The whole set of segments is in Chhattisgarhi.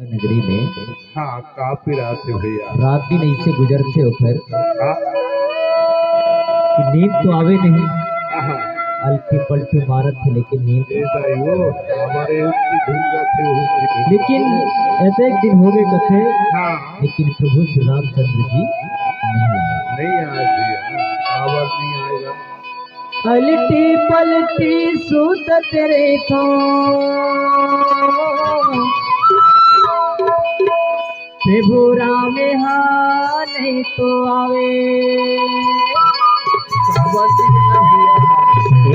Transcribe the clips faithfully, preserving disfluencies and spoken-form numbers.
नगरी में हाँ, का पिरात हे भैया? रात दिन ऐसे गुजरथे ओकर हाँ। कि नींद तो आवे नहीं, हाँ। अलटी पलटी मारत हे, लेकिन नींद ए दाई, वो हमारे उसकी धुन गाथे, वो उसकी धुन। लेकिन ऐसे एक दिन हो गए कथे, हाँ। लेकिन प्रभु श्री रामचंद्र जी नहीं आए। नहीं आए भैया, आवाज नहीं आएगा। अलटी पलटी सूतत रहिथों, प्रभु राम हा नहीं तो आवे।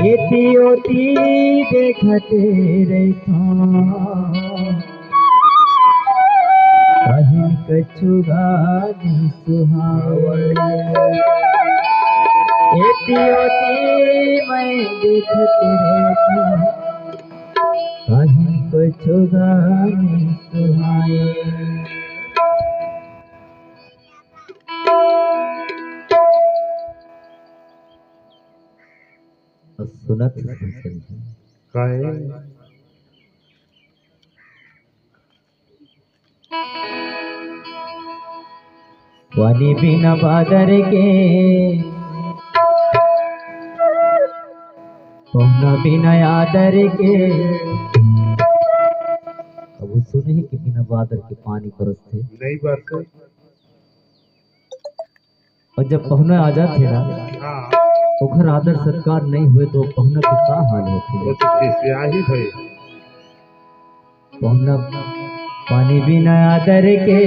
एती ओती देखत रहिथों, कहीं कछु गा नहीं सुहावे। एती ओती मैं देखत रहिथों, कहीं कछु गा नहीं सुहावे। सुनत काहे? पानी बिना बादर के, पहुना बिना आदर के। अब वो सुने कि बिना बादर के पानी बरसथे। नहीं बरसे। और जब पहुना आ जाथे ना, हाँ। ओखर आदर सत्कार नहीं होय तो पहुना के का हाल होथे? वो तो खिसिया ही भाई। पहुना पानी बिना आदर के,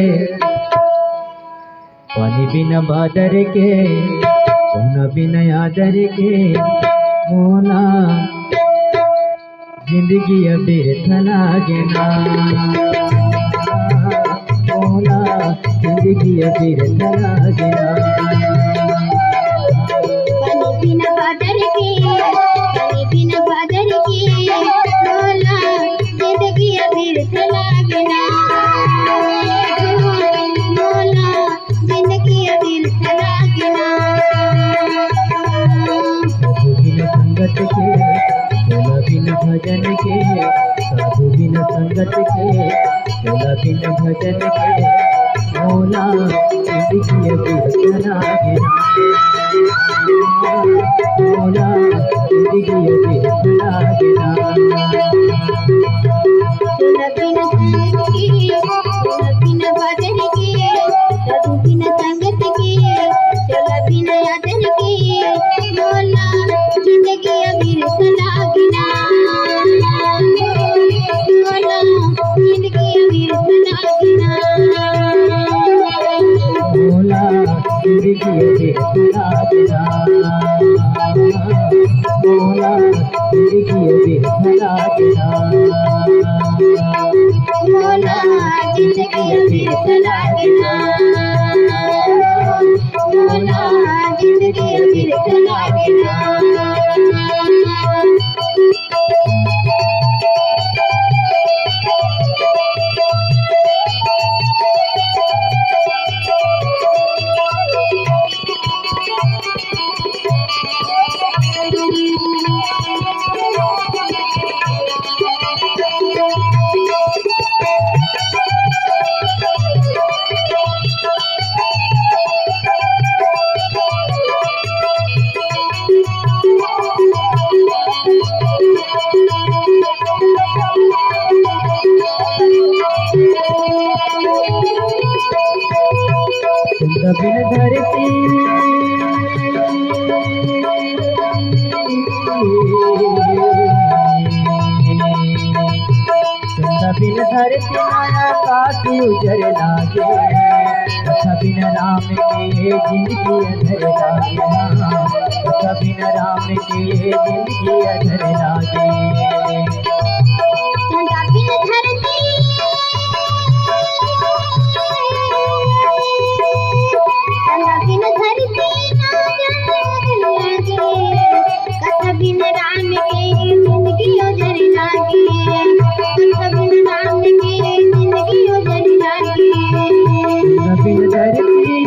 पानी बिना बादर के, पहुना बिना आदर के, मोला जिंदगी अब बिरथ लागे ना, मोला जिंदगी अब बिरथ लागे ना। पानी बिना बादर के, पानी बिना बादर के, मोला जिंदगी अब बिरथ लागे ना, मोला जिंदगी अब बिरथ लागे ना। साधु बिन संगत के, भोला बिन भजन के, साधु बिन संगत के, भोला बिन भजन के, भोला जिंदगी अब बिरथ लागे ना। भोला जिंदगी अब बिरथ लागे ना। भोला बिन संगत के, भोला बिन भजन के, साधु बिन संगत के, चोला बिन आदर के, मोला जिंदगी अब बिरथ लागे ना। मोला जिंदगी अब बिरथ लागे ना। मोला जिंदगी अब बिरथ लागे ना। मोला जिंदगी अब बिरथ लागे ना। मोला जिंदगी अब बिरथ लागे ना। मोला जिंदगी अब बिरथ लागे ना। चंदा बिन धरती, चंदा बिन धरती माया काशी उजर लागे। कथा बिन राम के जिंदगी अधर लागे ना। कथा बिन राम के जिंदगी अधर लागे। चंदा बिन धरती, चंदा बिन धरती माया अधर लागे। कथा बिन राम के जिंदगी उजर लागे। कथा बिन राम के जिंदगी उजर लागे। कथा बिन धरती,